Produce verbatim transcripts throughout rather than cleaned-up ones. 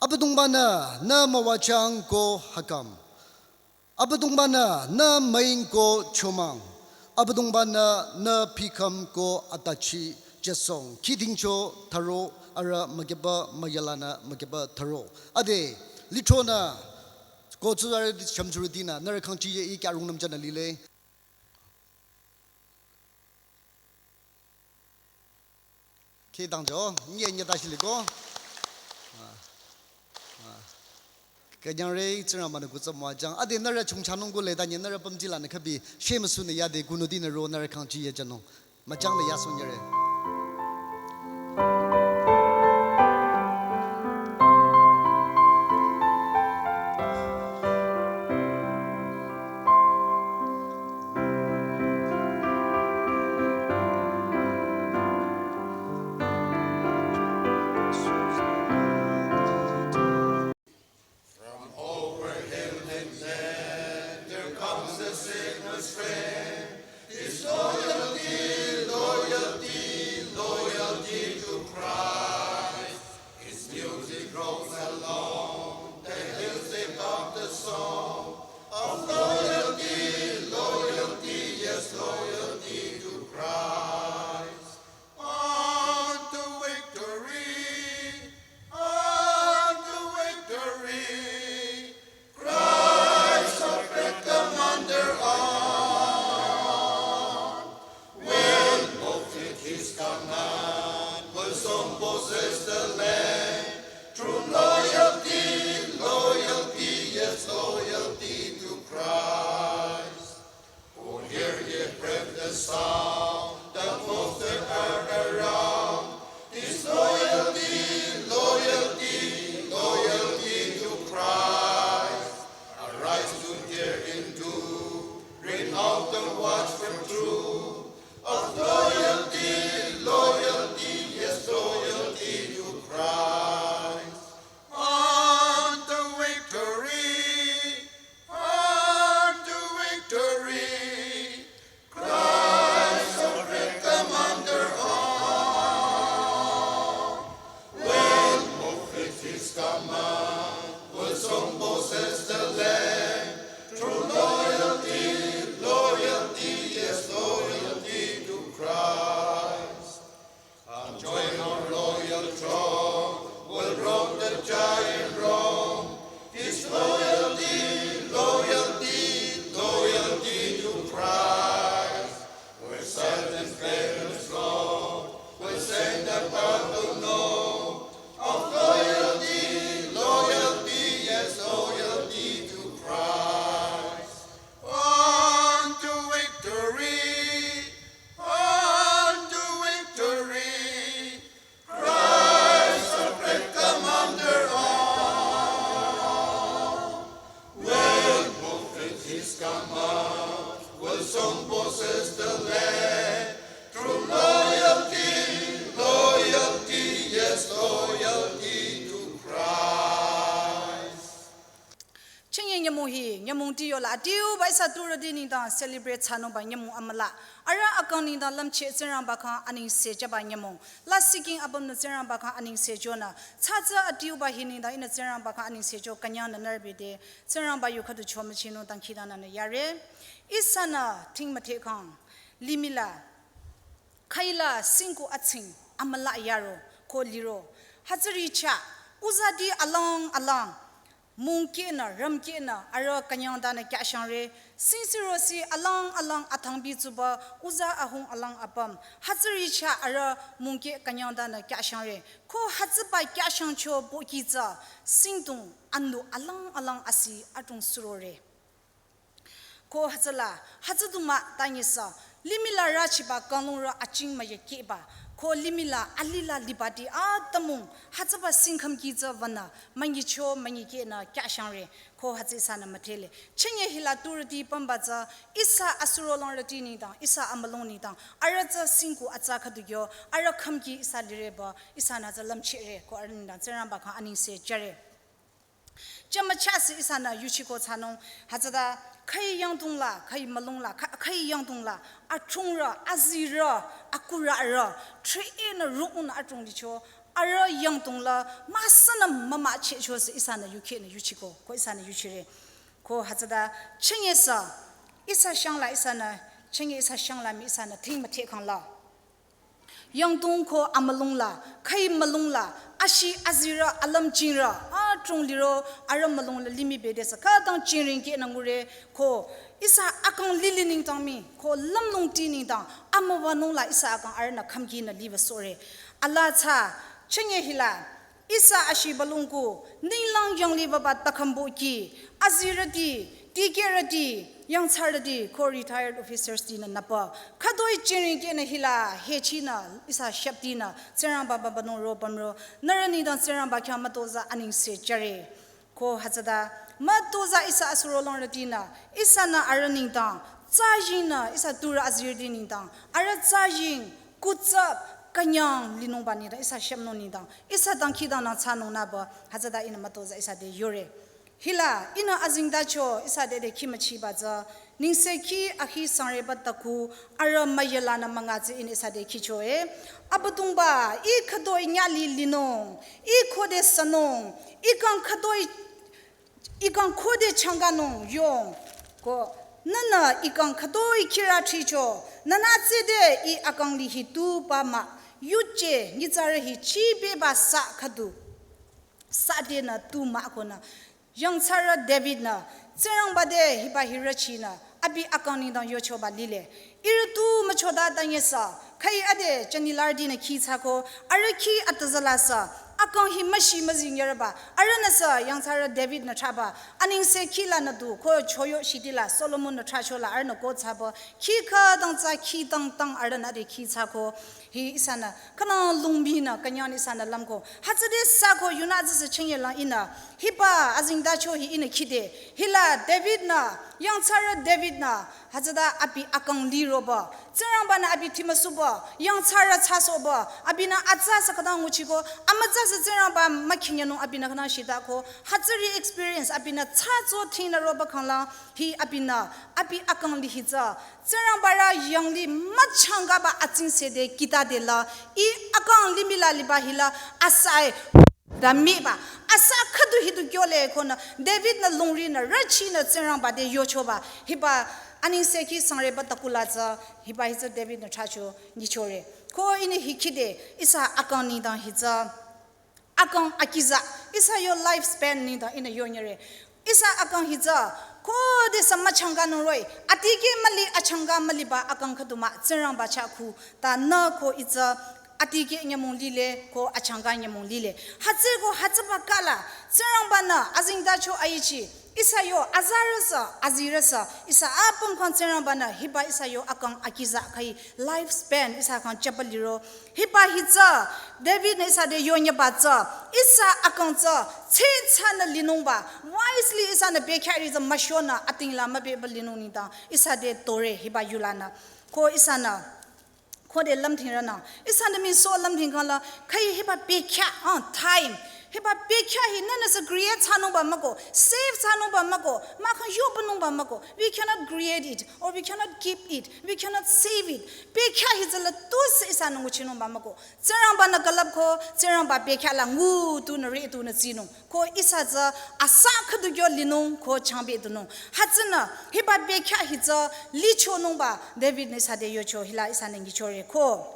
Abüdongba-nü nü müwajüng ko hakam. Abüdongba-nü nü müing ko chomang. Abüdongba-nü nü pikham ko atachi jesong. Kidingcho tharo arüh mükyeba müyalanü mükyeba tharo. Ade, litronü ko tsuzarü shümtsurütinü nührü khangchiye i kyarung nümchanü lile. Khidangcho, nye nye tashi liko. Ah, ah. Künyangre, Tsingrangba-nü kuthsa müwajüng. Ade nührü chungchanung ko leda nye nührü pümji lanü khabi, shemüsunü yade kunutinü ro nührü khangchiye jünung. Müjangnü yasong yare. From over hill and land, there comes a signal strain. It's loyalty, loyalty, loyalty to Christ. Its music rolls along, the hills take up the song of loyalty, loyalty, yes, loyalty to Christ. On to victory, on to victory. Christ our great commander on. We'll fulfill his command, we'll soon possess the land. True loyalty, loyalty, yes, loyalty to Christ. Oh, hear ye, brave, the sound that moves the earth around. It's loyalty, loyalty, loyalty to Christ. Arise to dare and do, ring out the watch for truth. Of loyalty, loyalty, yes, loyalty to Christ. On to victory, on to victory. Christ our great commander on. When perfect his command, will soon possess the land. True loyalty, loyalty, yes, loyalty to Christ. Come join our loyal throng, we'll rout the giant wrong. It's loyalty, loyalty, loyalty to Christ. Where silence claims law, we'll send the battle note of loyalty, loyalty, yes, loyalty to Christ. On to victory, on to victory. Christ our great commander on. When perfect his command, will soon possess the land. True loyalty, loyalty, yes, loyalty to Christ. Chünye nyümong hi, nyümong tiyola adiuba ihsa tsurüti nengdang celebrate thsanungba nyümong amüla. Arüh akang nengdang lümcheh Tsingrangba khyang anengse jüba nyümong. Lasih king apümnü Tsingrangba khyang anengse jünü. Tsatsa adiuba hi nengdang ihnü Tsingrangba khyang anengse jü künyangnü nührü bete. Tsingrangba yu khüdu chomüchinung dangkhidangnangnü yare. Ihsanü thing müdhe kang. Limih la. Khüila singku atsing amüla yaro ko liro. Hütsüri chah. Uzati alang alang. Mungkehnü, rümkehnü, arüh künyangtanü kyashangre, singsirosi alang alang athangbi tsuba, uza ahung alang apüm, hütsüri chah arüh mungkeh künyangtanü kyashangre, ko hütsüba kyashangcho pohki tsü, singdong anu alang alang asi adrong surore. Ko hütsüla, hütsü du mah ta nyisü, limih la rüchiba kanglungrü aching müyekehba, ko limih la alih la libati atümung, hütsüba singkhümki tsü wünü, münyicho münyikehnü kyashangre, ko hütsü ihsanü müdhele. Chünye hila tsurüti pümba tsü, ihsa asurolangrüti nengdang, ihsa amülung nengdang, arüh tsü singku atsa khüdu kyo, arüh khümki ihsa lireba, ihsanü tsü lümchehre, ko arüh nengdang Tsingrangba khyang anengse jüre. Chümüchasü ihsanü yuchiko thsanung, hütsüta khüi yangdong la, khüi mülung la, khü-, khüi yangdong la, adrongrü, azirü, akurürü, thrienü rungnü adrong licho, arüh yangdong la müsünü mümüchehcho sü ihsanü yukhehnü yuchiko, ko ihsanü yuchire. Ko hütsüta chünye sü, ihsa shangla ihsanü, chünye ihsa shangla mii ihsanü ting müthehkhang la. Yangdong ko amülung la, khüi mülung la, ashi azirü, alümjingrü, adrong liro, arüh mülung la limih bede sü, khütang jingring kehnü ngure, ko ihsa akang lili nengdang mii, ko lümlongti nengdang, amüwanung la ihsa akang arühnü khümkinü liba sohre. Ala tsü, chünye hila, ihsa ashi balung ku, ninglang yanglih baba takhümbo ki, azirüti, dikehrüti, yangthsarüti, ko retired officers tinü nüpa, khütoi jingring kehnü hila, hechinü, ihsa shüptinü, Tsingrangba baba nung ro bamro, nührü nengdang Tsingrangba khyang mütozah anengse jüre. Ko hütsüta, mütozah ihsa asurolangrütinü, ihsanü arüh nengdang, tsajingnü, ihsa turü azirüti nengdang, arüh tsajing, kutsap, künyang linungba nengdang, ihsa shümnung nengdang, ihsa dangkhidangnang thsanung nüba, hütsüta ihnü mütozah ihsa te yore. Hila, ihnü azengtacho, ihsa te te khimüchiba tsü, nengsekhi akhi sangreba taku, arüh müyalanü münga tsü ihnü ihsa te khicho e. Abüdongba, ih khütoi nyali linung, ih khode sünung, ih kang khütoi ih kang khode changkanung yong. Ko, nühnü ih kang khütoi khirü thricho, nühnü tsüde ih akang li hi tu pa mah, yuje nyitsarü hi chibeba sü khüdu. Südenü tu mah konü. Yangthsarü David-nü, Tsingrangba te hiba hi rüchinü, abi akang nengdang yochoba lile. Ihrü tu müchota tanyesü, khüi ade jünirütinü khi thsako, arüh khi atüzala sü, akang hi müshi müzing yarüba, arühnü sü yangthsarü David-nü thraba, anengsekhi lanü du, ko choyo shitila, Solomon-nü thrachola arühnü ko thsaba, khi khütang tsü khi tangtang arühnü ade khi thsako, hi ihsanü, künang lungbi nü, künyang ihsanü lümko. Hütsüde süko yunü tsüsü chünye lang ihnü. Hiba azengtacho hi ihnü khide. Hila David-nü, yangthsarü David-nü, hütsüta abi akang liroba. Tsingrangba-nü abi timüsuba, yangthsarü thsasohba, abinü atsa sü khütang nguchiko, amütsa sü Tsingrangba mükhinyanung abinü khütang shitako. Hütsüri experience abinü thsacho tingnü roba khangla, hi abinü, abi akang li hi tsü, Tsingrangba rü yanglih müchangkaba atsingse de khüta de la, ih akang limih la liba hila, asai, da miba, asü khüdu hi du kyole konü, David-nü lungrinü, rüchinü Tsingrangba te yochoba, hiba, anengsekhi sangreba takula tsü, hiba hi tsü David-nü thracho nyichore. Ko ihnü hi khide, ihsa akang nengdang hi tsü, akang akiza, ihsa yo lifespan nengdang ihnü yonyere. Ihsa akang hi tsü, khode sü müchangkanung roh-i, adikeh müli achangka müliba akang khüdu mah Tsingrangba chah khu, ta nü ko ih tsü, adikeh nyümong lile, ko achangka nyümong lile. Hütsü ko hütsüba kala, Tsingrangba-nü, azengtacho aichi, ihsa yo, azarü sü, azirü sü, ihsa apüm khyang Tsingrangba-nü, hiba ihsa yo akang akiza khüi, lifespan, ihsa khyang chapaliro, hiba hi tsü, David-nü ihsa te yonyeba tsü, ihsa akang tsü, tsitsanü linungba, wisely ihsanü bekhyah ri tsü müshonü, ating la mübeba linung nengdang, ihsa te tore hiba yulanü. Ko ihsanü, khode lümdhingrünü, ihsanü miso lümdhing khangla, khüi hiba bekhyah, ah, time. Hiba bekhyah hi nühnü sü create thsanungba müko, save thsanungba müko, mahkhang yobanungba müko. We cannot create it, or we cannot keep it, we cannot save it. Bekhyah hi tsü la tusü ihsanü nguchinungba müko. Tsingrangba-nü külüpko, Tsingrangba bekhyah la ngu tunü ri tunü tsinung. Ko ihsa tsü asü khüdu kyo linung, ko changbe tunung. Hütsünü, hiba bekhyah hi tsü lichonungba David-nü ihsa te yocho, hila ihsanü nyichore ko.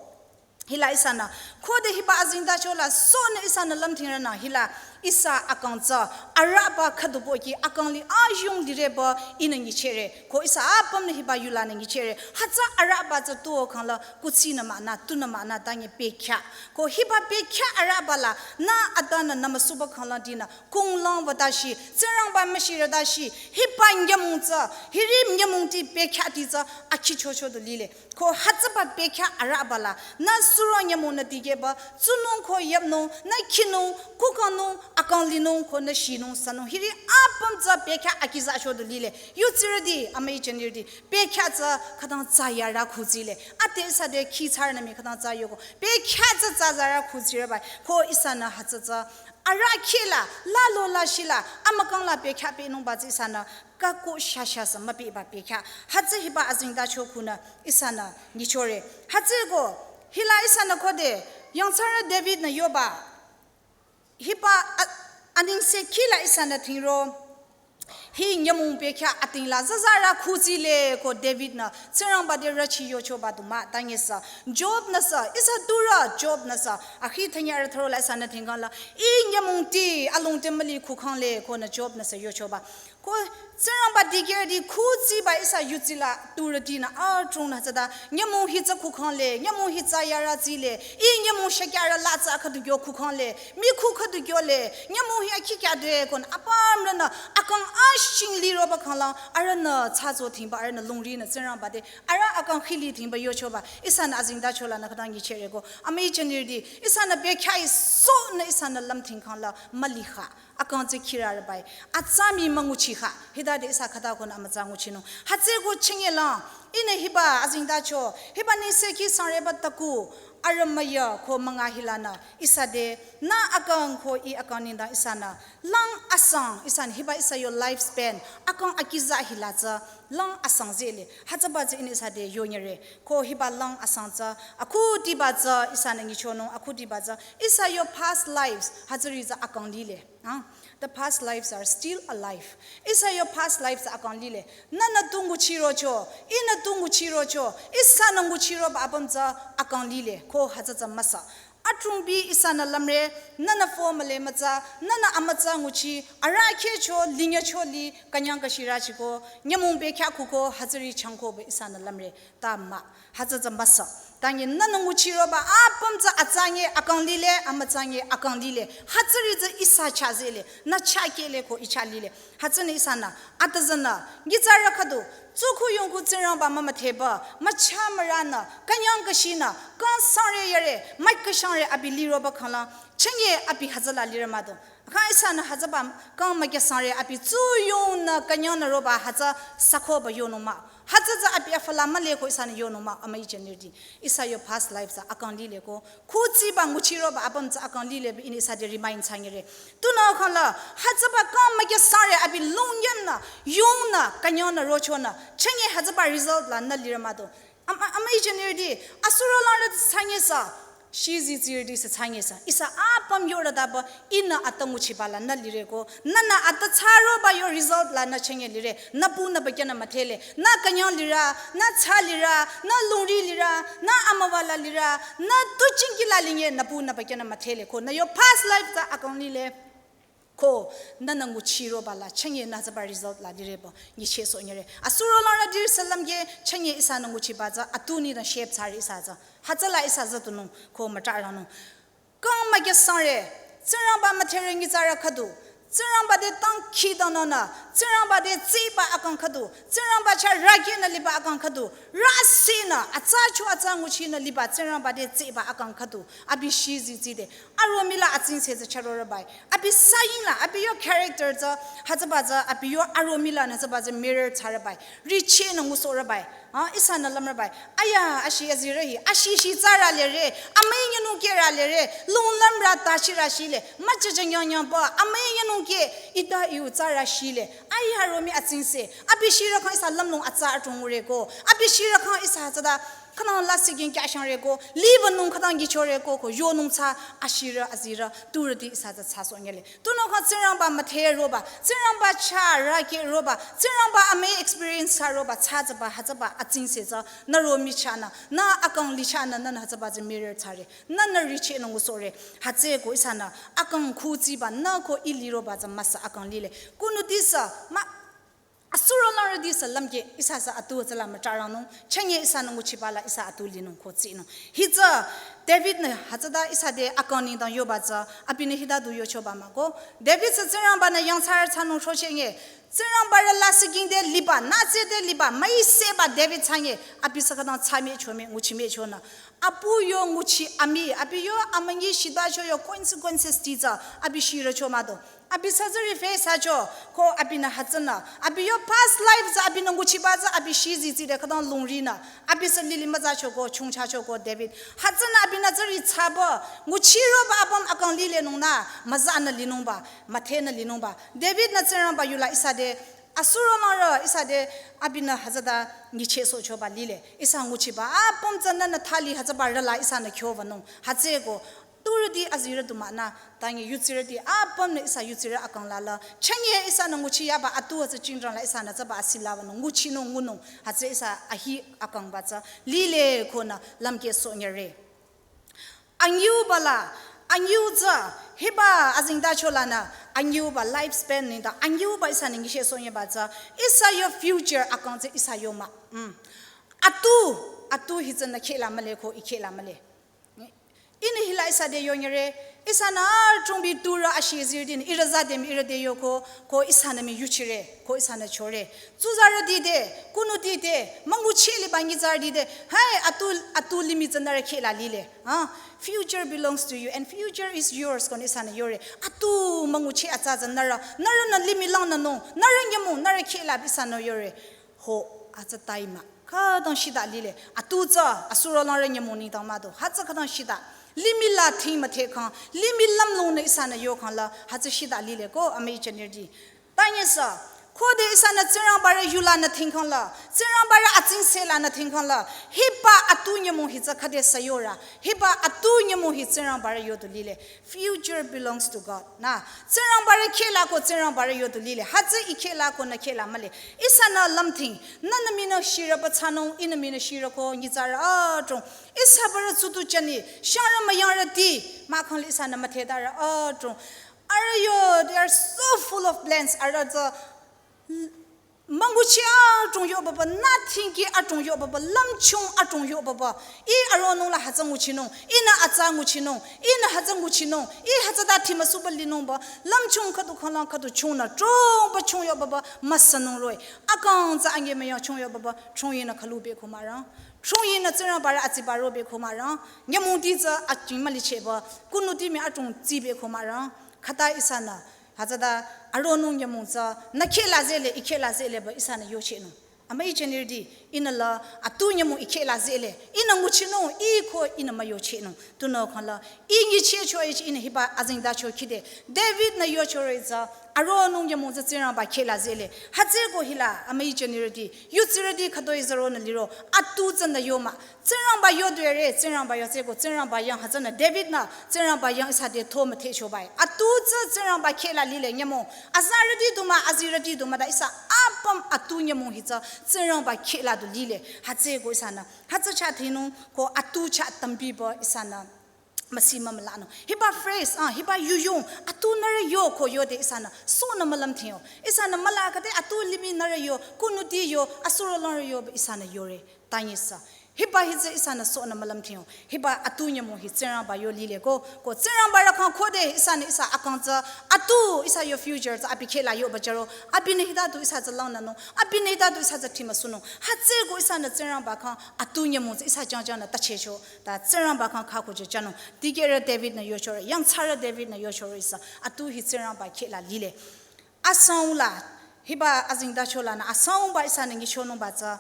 Hila ihsanü, khode hiba azengtacho la sonü ihsanü lümdhingrünü hila ihsa akang tsü araba khüdu pohki akang li ayung lireba ihnü nyichehre. Ko ihsa apümnü hiba yulanü nyichehre. Hütsü araba tsü tuo khangla kutsinü mah nü, tunü mah nü, tanye bekhyah. Ko hiba bekhyah araba la, nü atanü nümüsuba khangla dinü, kunglang wütashi, Tsingrangba müshirütashi, hiba nyümong tsü, hiri nyümong ti bekhyah ti tsü, akhichocho du lile. Ko hütsüba bekhyah araba la, nü suro nyümong nü dikehba, tsunung ko yüpnung, nü khinung, kukangnung, akang linung, ko nü shinung sünung. Hiri apüm tsü bekhyah akiza cho du lile. Yutsirüti, amüi jünirüti, bekhyah tsü khütang tsayara khutsile. Ate ihsa te khi tsarnü mii khütang tsayoko. Bekhyah tsü tsazara khutsireba. Ko ihsanü hütsü tsü arahkheh la, lalo lashila, amükang la bekhyah pehnungba tsü ihsanü, kako shasha sü müpehba bekhyah. Hütsü hiba azengtacho khunü ihsanü nyichore. Hütsüko, hila ihsanü khode, yangthsarü David-nü yoba, hiba a-, anengsekhi la ihsanü thingro. Hi nyümong bekhyah ating la zazarü khuzile ko David-nü Tsingrangba te rüchi yochoba du mah tanyesü. Job-nü sü, ihsa turü Job-nü sü, akhi thanyarü tharo la ihsanü thingkhang la, ih nyümongti alongte müli khukhangle konü Job-nü sü yochoba. Ko Tsingrangba dikehrüti khuziba ihsa yudsi la turütinü adrongnü tsüta, nyümong hi tsü khukhangle, nyümong hi tsü yarü tsile, ih nyümong shakya rü la tsü khüdu kyo khukhangle, mikhu khüdu kyole, nyümong hi akhi kya de konü apümrünü akang ashing liroba khanglang, arühnü tsatso thingba, arühnü longrinü Tsingrangba te, arüh akang khili thingba yochoba, ihsanü azengtacho lanü khütang nyichehre ko, amüi jünirüti, ihsanü bekhyah-i sonü ihsanü lümthingkhang la mülikha. Akang tsü khirarü bai. Atsa mii münguchikha. Hitade ihsa khüta konü amütsa nguchinung. Hütsüeko chünye lang. Ihnü hiba azengtacho. Hiba nengsekhi sangreba taku. Arüh müya ko münga hilanü. Ihsa te. Nü akang ko ih akang nengdang ihsanü. Lang asang. Ihsanü hiba ihsa yo lifespan. Akang akiza hila tsü. Lang asang zele. Hütsüba tsü ihnü ihsa te yonyere. Ko hiba lang asang tsü. Akhudiba tsü. Ihsanü nyichonung. Akhudiba tsü. Ihsa yo past lives. Hütsüri tsü akang lile. Ah, the past lives are still alive. Ihsa yo past lives akang lile. Nühnü tu nguchirocho, ihnü tu nguchirocho, ihsanü nguchiroba apüm tsü akang lile. Ko hütsü tsü müsa. Adrongbi ihsanü lümre, nühnü fo müle mütsa, nühnü amütsa nguchi, arahkhehcho, linyacho li, künyang kashirachiko, nyümong bekhyah khuko, hütsüri changkoba ihsanü lümre. Ta mah, hütsü tsü müsa. Tangi nühnü nguchiroba apüm tsü atsanye akang lile, amütsanye akang lile. Hütsüri tsü ihsa chah zele, nü chah kehle ko ih chah lile. Hütsünü ihsanü, atüzünü, nyitsarü khüdu, tsukhu yongkhu Tsingrangba mümüdheba, mücha müranü, künyang kashinü, kang sangre yare, mai kashangre abi liroba khanglang, chünye abi hütsüla lire mah do. Kha ihsanü hütsüba kang mükyasangre abi tsuyongnü künyangnü roba hütsü sakhoba yonung mah. Hütsü tsü abi afü la mühle ko ihsanü yonung mah amüi jünirüti. Ihsa yo past life tsü akang lile ko. Khuziba nguchiroba apüm tsü akang lile bi ihnü ihsa te remind thsangere. Tunüo khangla hütsüba kang mükyasangre abi longyamnü yongnü künyangnü rochonü. Chünye hütsüba result la nü lire mah do. Am-, am-, amüi jünirüti, asuro langrü thsanyesa, shizi tsirüti sü thsanyesa. Ihsa apüm yoradaba, ihnü atü nguchiba la nü lire ko, nühnü atü thsaroba yo result la nü chünye lire, nü pu nü bekyanü müdhele, nü künyang lira, nü tsa lira, nü longri lira, nü amüwa la lira, nü tuchingki la linye, nü pu nü bekyanü müdhele ko, nü yo past life tsü akang lile. Ko, nühnü nguchiroba la, chünye nü hütsüba result la direba, nyichehsohnyere. Asuro langrü diri salam ye, chünye ihsanü nguchiba tsü, atuni nü shape thsare ihsa tsü. Hütsüla ihsa tsü tunung, ko mütraranung. Kang mükyasangre, Tsingrangba müdhere nyitsarü khüdu. Tsingrangba te tangkhi dangnangnü, Tsingrangba te tsiba akang khüdu. Tsingrangba chah rükehnü liba akang khüdu. Rüsinü, atsa cho atsa nguchinü liba, Tsingrangba te tsiba akang khüdu. Abi shizi tside. Aro mila atsingse tsü charo rübai. Abi saying la, abi yo character tsü, hütsüba tsü, abi yo aro mila nü hütsüba tsü mirror thsa rübai. Richehnü ngusoh rübai. Ah, ihsanü lüm rübai. Aya, ashi azirü hi, ashi shi tsarü lere, amüi nyinung kehrü lere, lung lümrü ta shirü shile, müchacha nyang nyang ba, amüi nyinung keh, ita iu tsarü shile. Aya, aro mii atsingse, abi shirü khang ihsa lümlong atsa adrong ngure ko, abi shirü khang ihsa tsüta, khanang lasih king kyashangre ko, liba nung khatang gichore ko, ko yonung tsü, ashirü, azirü, turüti ihsa tsü thsasohnyele. Tunüo kha Tsingrangba müdhe roba, Tsingrangba chah rükeh roba, Tsingrangba amüi experience thsa roba, thsa tsüba, hütsüba, atsingse tsü, nü ro michahnü, nü akang lichahnü, nü nü hütsüba tsü mirror thsare, nü nü richehnü ngusohre, hütsüeko ihsanü, akang khuziba, nü ko ih liroba tsü müsa akang lile. Kunuti sü, ma, asuro langrüti sü lümkeh ihsa sü atu tsüla mütrarangnung, chünye ihsanü nguchiba la ihsa atu linung ko tsinung. Hitsü David-nü hütsüta ihsa te akang nengdang yoba tsü, abinü hita du yochoba mah ko. David sü Tsingrangba-nü yangthsarü thsanung shochenge. Tsingrangba rü lasih king te liba, nütse te liba, müiseba David thsanye, abi sü khütang thsami chome, nguchimi chonü. Apu yo nguchi amii, abi yo amünyi shitacho yo consequences ti tsü, abi shirücho mah do. Abi sü tsüri face thsacho, ko abinü hütsünü. Abi yo past life tsü abinü nguchiba tsü abi shizi tside khütang longrinü. Abi sü lili mütsacho ko, chungchacho ko David. Hütsünü abinü tsüri thsaba, nguchiroba apüm akang lilenungnü, müzanü linungba, müdhenü linungba. David-nü Tsingrangba yula ihsa te, asuro langrü ihsa te, abinü hütsüta nyichehsohchoba lile. Ihsa nguchiba, apüm tsü nü nü thali hütsüba rüla ihsanü kyobanung. Hütsüeko, Turüti azirü du mah nü, tangi yutsirüti apümnü ihsa yutsirü akang la la. Chanye ihsanü nguchi yaba atu hütsü chingrang la ihsanü tsüba asila ba nü nguchinung ngunung. Hütsü ihsa ahi akang ba tsü lile ko nü lümkeh sohnyüre. Angyuba la, angyu tsü, hiba azengtacho lanü, angyuba lifespan nengdang, angyuba ihsanü ngishe sohnyüba tsü, ihsa yo future akang tsü ihsa yo mah. Mm. Atu, atu hi tsünü khehla mühle ko, i khehla mühle. Ihnü hila ihsa te yonyüre, ihsanü adrong bi turü ashi zirdin, ihrü zade mii ihrü te yoko, ko ihsanü mii yuchire, ko ihsanü chore. Tsuzarüti te, kunuti te, müngucheh liba nyitsarüti te, hai, atu, atu limih tsü nührü khehla lile. Ha? Future belongs to you and future is yours, ko ihsanü yore. Atu müngucheh atsa tsü nührü, nührünü limih langnü nung, nührü nyümong, nührü khehla ihsanü yore. Ho, hütsü tai mah. Khütang shita lile. Atu tsü, asuro langrü nyümong nengdang mah do. Hütsü khütang shita. Limih la thing müthehkhang, limih lümlongnü ihsanü yokhang la, hütsü shita lile ko, amüi jünirüti. Tanyesü, khode ihsanü Tsingrangbarü yu lanü thingkhang la, Tsingrangbarü atsingse lanü thingkhang la, hiba atu nyümong hi tsü khüde sü yora, hiba atu nyümong hi Tsingrangbarü yo du lile. Future belongs to God. Nü, Tsingrangbarü khehla ko Tsingrangbarü yo du lile. Hütsü i khehla ko nü khehla mühle. Ihsanü lümthing. Nühnü mii nü shirü ba thsanung, ihnü mii nü shirü ko nyitsarü adrong. Ihsa barü tsutu jüni, shangrü müyangrüti, mahkhang li ihsanü müdhetarü adrong. Arüh yo, they are so full of plans. Arüh tsü müngucheh adrong yoba ba, nü thingki adrong yoba ba, lümchung adrong yoba ba. I aronung la hütsü nguchinung, ihnü atsa nguchinung, ihnü hütsü nguchinung, i hütsüta thimüsuba linung ba, lümchung khüdu khanglang khüdu chungnü, drongba chung yoba ba, müsanung roh-i. Akang tsü ange müyang chung yoba ba, chungyinü khülu beko mahrang. Chungyinü Tsingrangbarü atsiba ro beko mahrang. Nyümongti tsü atsing mülicheh ba, kunuti mii adrong tsi beko mahrang. Khüta ihsanü, hütsüta aronung nyümong tsü, nü khehla zehle, i khehla zehle ba ihsanü yochehnung. Amüi jünirüti, ihnü la, atu nyümong i khehla zehle, ihnü nguchinung, i ko ihnü müyochehnung. Tunüo khang la, i nyichehcho ichi ihnü hiba azengtacho khide. David-nü yochore tsü, aronung nyümong tsü Tsingrangba khehla zehle. Hütsüeko hila, amüi jünirüti, yutsirüti khütoi zaronü liro, atu tsünü yo mah. Tsingrangba yo dure, Tsingrangba yo tsüeko, Tsingrangba yang hütsünü David-nü, Tsingrangba yang ihsa te tho müthehcho bai. Atu tsü Tsingrangba khehla lile nyümong. Azarüti du mah, azirüti du mah ta ihsa apüm atu nyümong hi tsü Tsingrangba khehla du lile. Hütsüeko ihsanü. Hütsü chah thinung ko atu chah tambiba ihsanü. Müsi mümülanung. Hiba phrase, ah, hiba yuyung, atu nührü yo ko yode ihsanü. Sohnü mülümthing yo. Ihsanü müla khüde atu limih nührü yo, kunuti yo, asuro langrü yo, ihsanü yore. Tanyesü. Hiba hi tsü ihsanü sohnü mülümthing yo. Hiba atu nyümong hi Tsingrangba yo lile ko. Ko Tsingrangbarü khyang khode ihsanü ihsa akang tsü atu ihsa yo future tsü abi khehla yoba jüro. Abinü hita du ihsa tsü langnünung. Abinü hita du ihsa tsü thimüsunung. Hütsüeko ihsanü Tsingrangba khyang atu nyümong tsü ihsa jangjang nü tachehcho. Ta Tsingrangba khyang khakhuche jünung. Dikehrü David-nü yochore. Yangthsarü David-nü yochore ihsa. Atu hi Tsingrangba khehla lile. Asang la. Hiba azengtacho lanü. Asangba ihsanü nyichonungba tsü.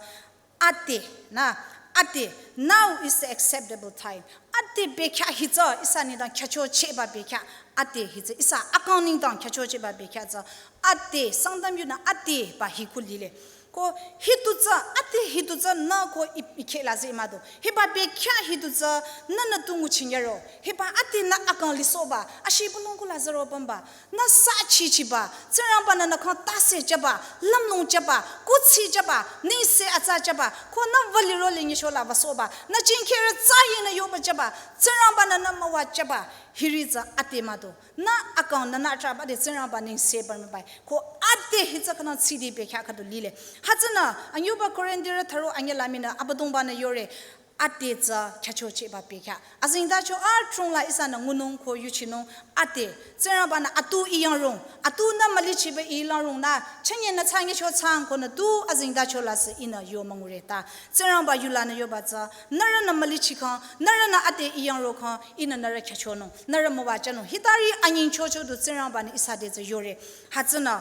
Ade, nü, ade, now is the acceptable time. Ade bekhyah hi tsü, ihsa nengdang khyüchochehba bekhyah. Ade hi tsü, ihsa akang nengdang khyüchochehba bekhyah tsü. Ade, Sangtam yunü ade ba hi ku lile. Ko hi tu tsü, ade hi tu tsü, nü ko i, i khehla ze mah do. Hiba bekhyah hi tu tsü, nühnü tu nguchinyüro. Hiba ade nü akang lisohba, ashi bulong kula zaro pümba. Nü sa chichiba, Tsingrangba-nü nü khyang tase jüba, lümlong jüba, kuthsi jüba, nengse atsa jüba, ko nü vali role nyichola basohba, nü jingkherü tsayinü yoba jüba, Tsingrangba-nü nü müwa jüba, hiri tsü ade mah do. Nü akang nü nü traba de Tsingrangba nengse ba mübai. Ko ade hi tsü khyang tsidi bekhyah khüdu lile. Hütsünü, anyüba Korinthirü tharo anyüh la minü Abüdongba-nü yore. Ade tsü khyüchochehba bekhyah. Azengtacho adrong la ihsanü ngunung ko yuchinung ade. Tsingrangba-nü atu i yangrong. Atu nü mülichiba i langrong nü. Chünye nü thsangicho thsang ko nü tu azengtacho la sü ihnü yo müngure ta. Tsingrangba yu lanü yoba tsü. Nührünü mülichikhang. Nührünü ade i yangro khang. Ihnü nührü khyüchonung. Nührü müwa jünung. Hitari anyingchocho du Tsingrangba-nü ihsa te tsü yore. Hütsünü.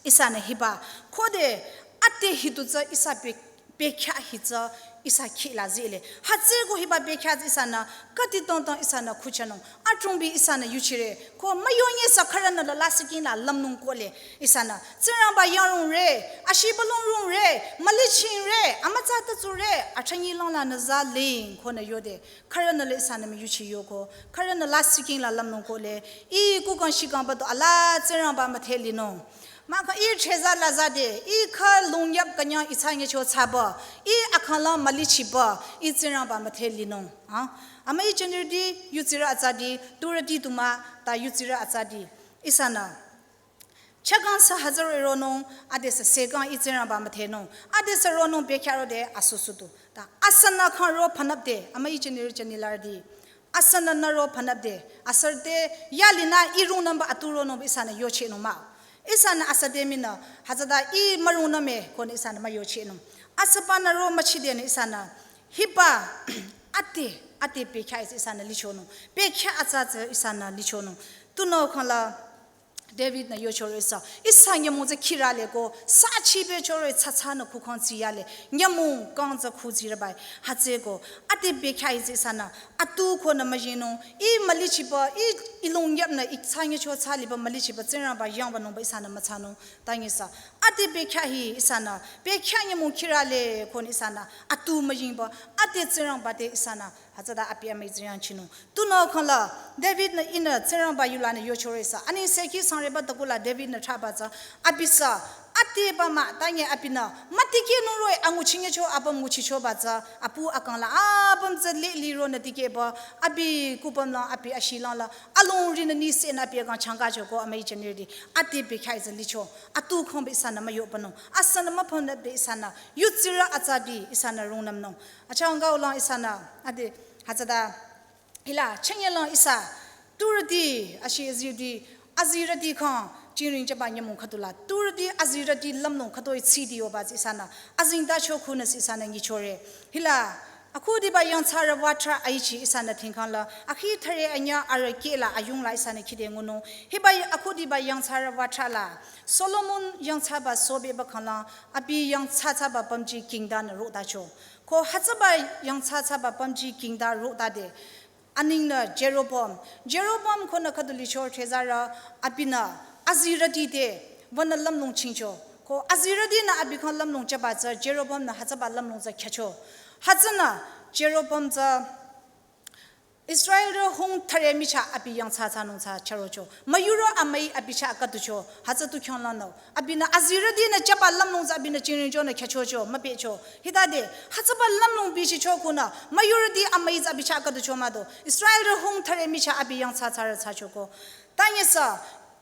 Ihsanü hiba. Khode ade hi tu tsü ihsa be Bekhyah hi tsü ihsa khila zile. Hütsüko hiba bekhyah tsü ihsanü, khüdi tongtong ihsanü khuchanung. Adrongbi ihsanü yuchire. Ko müyonye sü khürünü la lasih kingla lümnung kohle. Ihsanü. Tsingrangba yangrongre. Ashibalongrongre. Mülichingre. Amütsa tatsure. Atranyi langla nü za ling. Konü yode. Khürünü la ihsanü müyuchi yoko. Khürünü lasih kingla lümnung kohle. I kukang shikang bado ala Tsingrangba müdhe linung. Mahkhang i cheza lazade, i kha lungyap künyang ihsa ngecho tsaba, i akhanglang mülichiba, i Tsingrangba müdhe linung. Ha? Amüi jünirüti, yutsirü atsati, turüti tuma, ta yutsirü atsati. Ihsanü. Chakang sü hütsüro ronung, adesü sekang i Tsingrangba müdhenung. Adesü ronung bekhyah rode asusutu. Ta asünü khang ro phanapde, amüi jünirü jünilarüti. Asünü nü ro phanapde, asürü te yalinü i rungnümba atu ronungba ihsanü yochehnung mah. Ihsanü asüde minü, hütsüta i mürungnüme konü ihsanü müyochehnung. Asübanü ro müchidenü ihsanü, hiba, ate, ate bekhyah ihsanü lichonung. Bekhyah atsa tsü ihsanü lichonung. Tunüo khangla, David-nü yochoro ihsa, ihsa nyümong tsü khirale ko, sa chibe choro tsatsanü kukhang tsiyale, nyümong kang tsü khutsirübai, hütsüko, ate bekhyah hi tsü ihsanü, atu konü müyinung, i mülichiba, i, i lungyapnü, i tsangecho tsaliba mülichiba, Tsingrangba yangbanungba ihsanü mütsanung, tangi sü, ate bekhyah hi ihsanü, bekhyah nyümong khirale konü ihsanü, atu müyingba, ate Tsingrangba te ihsanü, hütsüta abi amüi Tsingrang chinung. Tunüo khangla, David-nü ihnü Tsingrangba yulanü yochoro ihsa. Ani seki sangreba takula David-nü thraba tsü. Abi sü, ateba mah tangi abinü. Mütikehnung roh-i anguchingecho apüm nguchichoba tsü. Apu akangla apüm tsü lili ronü tikehba. Abi kupümlang abi ashilangla. Alongrinü nisenü abi akang changkachoko amüi jünirüti. Ate bekhyah hi tsü licho. Atu khangba ihsanü müyohbanung. Asünü müphanapde ihsanü. Yutsirü atsati ihsanü rungnümnung. Achangka ulang ihsanü. Ade hütsüta. Hila, chünyelang ihsa, turüti, ashi azirüti, azirüti khang, jingring jaba nyümong khüdula, turüti, azirüti, lümnung khütoi tsidi yoba tsü ihsanü, azingtacho khunü sü ihsanü nyichore. Hila, akhudiba yangthsarü watra aichi ihsanü thingkhangla, akhi thare anya arü kehla ayungla ihsanü khide ngunung. Hiba akhudiba yangthsarü watra la, Solomon yangthsaba sobeba khangla, abi yangthsa thsaba pümji kingdanü rotacho. Ko hütsüba yangthsa thsaba pümji kingda rotade, aningnü Jeroboam. Jeroboam konü khüdu licho thezarü abinü azirüti te wünü lümlong chingcho. Ko azirütinü abi khang lümlong chaba tsü Jeroboam-nü hütsüba lümlong tsü khyücho. Hütsünü Jeroboam tsü Israelrü hung thare michah abi yangthsa thsanung tsü chürocho. Müyurü amüi abi chah khüducho. Hütsü tu khyanglangnü. Abinü azirütinü chaba lümlong tsü abinü chingringchonü khyüchocho, müpehcho. Hitade, hütsüba lümlong bichicho khunü, müyurüti amüi tsü abi chah khüducho mah do. Israelrü hung thare michah abi yangthsa thsarü thsachoko. Tanyesü,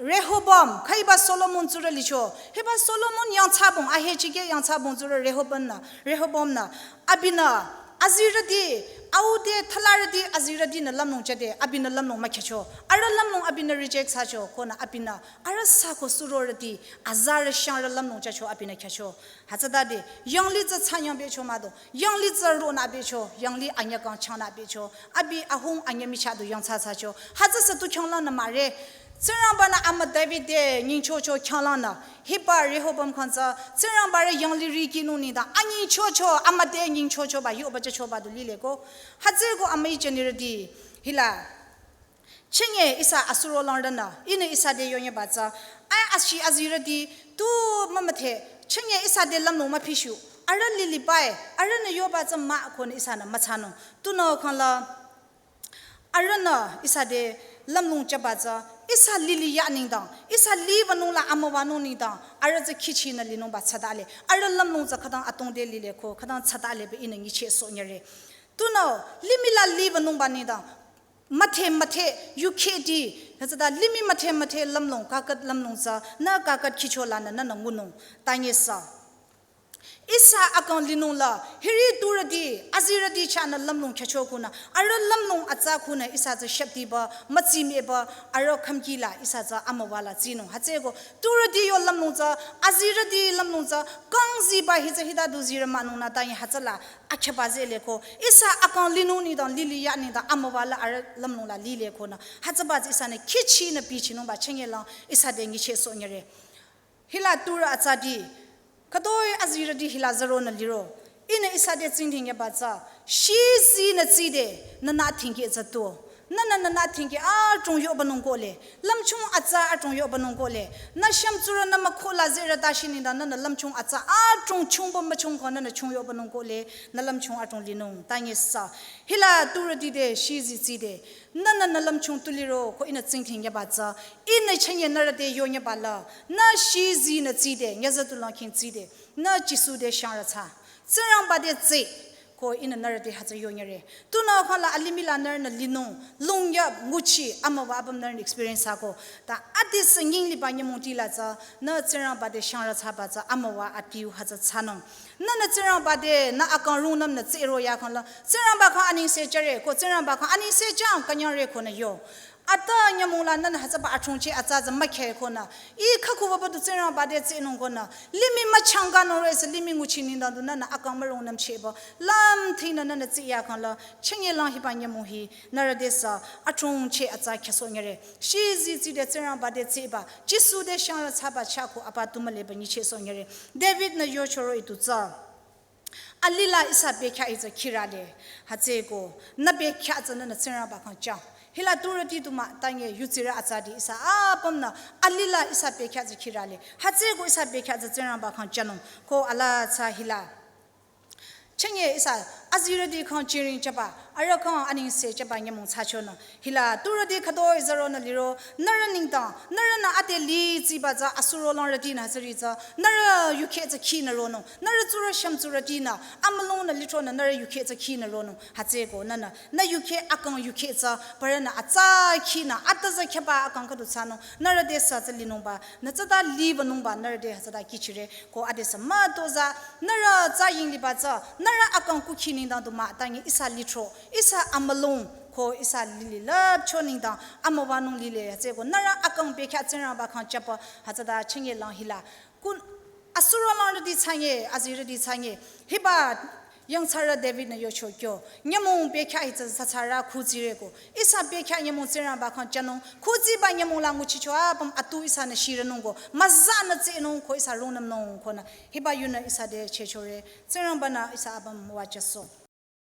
Rehoboam, khüiba Solomon tsurü licho. Hiba Solomon yangthsabong, ahechikeh yangthsabong tsurü Rehoboam-nü, Rehoboam-nü. Abinü, azirüti, aude thalarüti azirütinü lümlong chade, abinü lümlong mükhyücho. Arüh lümlong abinü reject thsacho, konü abinü, arüh sako surorüti, azarü shangrü lümlong chacho abinü khyücho. Hütsütade, yanglih tsü thsanyang becho mah do, yanglih tsü ronü becho, yanglih anyü kang changnü becho, abi ahung anyü michah du yangthsa thsacho. Hütsüsü tu khyanglangnü mahre, Tsingrangba-nü amü David te nyingchocho khyanglangnü, hiba Rehoboam khang tsü, Tsingrangba-rü yanglih rikinung nengdang, anyingchocho, amü te nyingchochoba, yoba chachoba du lileko. Hütsüko amüi jünirüti, hila. Chünye ihsa asurolangrünü, ihnü ihsa te yonyeba tsü, ai ashi azirüti, tu mümüdhe, chünye ihsa te lümlong müpishu, arüh lilibai, arühnü yoba tsü mah konü ihsanü müthsanung. Tunüo khangla, arühnü ihsa te lümlong chaba tsü, ihsa lili ya nengdang, ihsa liwünungla amüwanung nengdang, arüh tsü khichinü linungba thsatale, arüh lümlong tsü khütang atongde lileko, khütang thsataleba ihnü nyichehsohnyüre. Tunüo, limih la liwünungba nengdang, müdhe müdhe, yukhehti, hütsüta limih müdhe müdhe lümlong, kakhat lümlong tsü, nü kakhat khicholanü, nünü ngunung, tanyesü. Ihsa akang linungla, hiri turüti, azirüti chahnü lümlong khyücho khunü, arüh lümlong atsa khunü, ihsa tsü sheptiba, mütsimeba, arüh khümkila, ihsa tsü amüwala tsinung. Hütsüko, turüti yo lümlong tsü, azirüti lümlong tsü, kangziba hi tsü hita du zirü mahnungnü tanye hütsüla, akhyüba zeleko, ihsa akang linung nengdang, lili ya nengdang, amüwala arüh lümlongla lilekonü. Hütsüba tsü ihsanü khichinü bichinungba chünyelang, ihsa te nyichehsohnyüre. Hila turü atsati, khütoi azirüti hila zaronü liro. Ihnü ihsa te tsingdhing yaba tsü, shizi nü tside, nü nü thingke tsü tu. Nünü nü nü thingke adrong yohba nung kohle. Lümchung atsa adrong yohba nung kohle. Nü shümtsurü nü mükhu la zerü tashi nengdang nünü lümchung atsa adrong chungba müchung ko nünü chung yohba nung kohle. Nü lümchung adrong linung. Tanye sa. Hila turüti te shizi tside. Nünü nü lümchung tu liro ko ihnü tsingdhing yaba tsü. Ihnü chünye nührü te yonyaba la. Nü shizi nü tside. Nyazü tulang king tside. Nü Jisu te shangrü tsü. Tsingrangba te tsi. Ko ihnü nührü te hütsü yonyere. Tunüo khang la alimih la nührünü linung, lungyap, nguchi, amüwa apüm nührünü experience ako. Ta adesü nying liba nyümong tila tsü, nü Tsingrangba te shangrü thsaba tsü, amüwa adiu hütsü thsanung. Nünü Tsingrangba te, nü akang rungnüm nü tsiro ya khang la, Tsingrangba khang anengse jüre, ko Tsingrangba khang anengse jüng künyangre ko nü yo. Ata nyümong la nünü hütsüba adrongcheh atsa tsü mükhe ko nü. Ih khükuba ba du Tsingrangba te tsinung ko nü. Limih müchangka nung re sü limih nguchi nengdang du nünü akang mürungnüm chehba. Lümthinü nünü tsiya khang la. Chünye lang hiba nyümong hi. Nührü te sü adrongcheh atsa khyüsoh nyere. Shizi tside Tsingrangba te tsiba. Jisu te shangrü thsaba chah ko apa tu mühle ba nyichehsoh nyere. David nü yochoro idu tsü. Alih la ihsa bekhyah hi tsü khirale, hütsüeko, nü bekhyah tsü nünü Tsingrangba khang jüng. Hila turüti du mah tanye yudsirü atsati ihsa apümnü, alih la ihsa bekhyah tsü khirale, hütsüeko ihsa bekhyah tsü Tsingrangba khang jünung, ko ala tsü hila. Chünye ihsa, azirüti khang chiring jüba, arüh khang anengse jüba nyümong thsachonü. Hila, turüti khütoi zaronü liro, nührü nengdang, nührünü ade li tsiba tsü asuro langrütinü hütsüri tsü, nührü yukheh tsü khinü ronung, nührü tsurü shümtsurütinü, amülungnü lithronü nührü yukheh tsü khinü ronung, hütsüeko nünü, nü yukheh akang yukheh tsü, parünü atsa khinü, ata tsü khyaba akang khüdu thsanung, nührü te sü tsü linungba, nü tsüta liba nungba, nührü te hütsüta kihchire, ko adesü mütozah, nührü tsü ying liba tsü, nührü akang kukhi nengdang du mah, tanye ihsa lithro, ihsa amülung, ko ihsa lili lüpcho nengdang, amüwanung lile, hütsüeko, nührü akang bekhyah Tsingrangba khang jüba, hütsüta chünye lang hila. Kun, asuro langrüti thsanye, azirüti thsanye, hiba, yangthsarü David nü yocho kyo, nyümong bekhyah hi tsü thsathsarü khutsire ko, ihsa bekhyah nyümong Tsingrangba khang jünung, khutsiba nyümong la nguchicho apüm atu ihsanü shirünung ko, müzanü tsinung ko ihsa rungnümnung ko nü, hiba yunü ihsa te chehchore, Tsingrangbanü ihsa apüm müwajüsoh.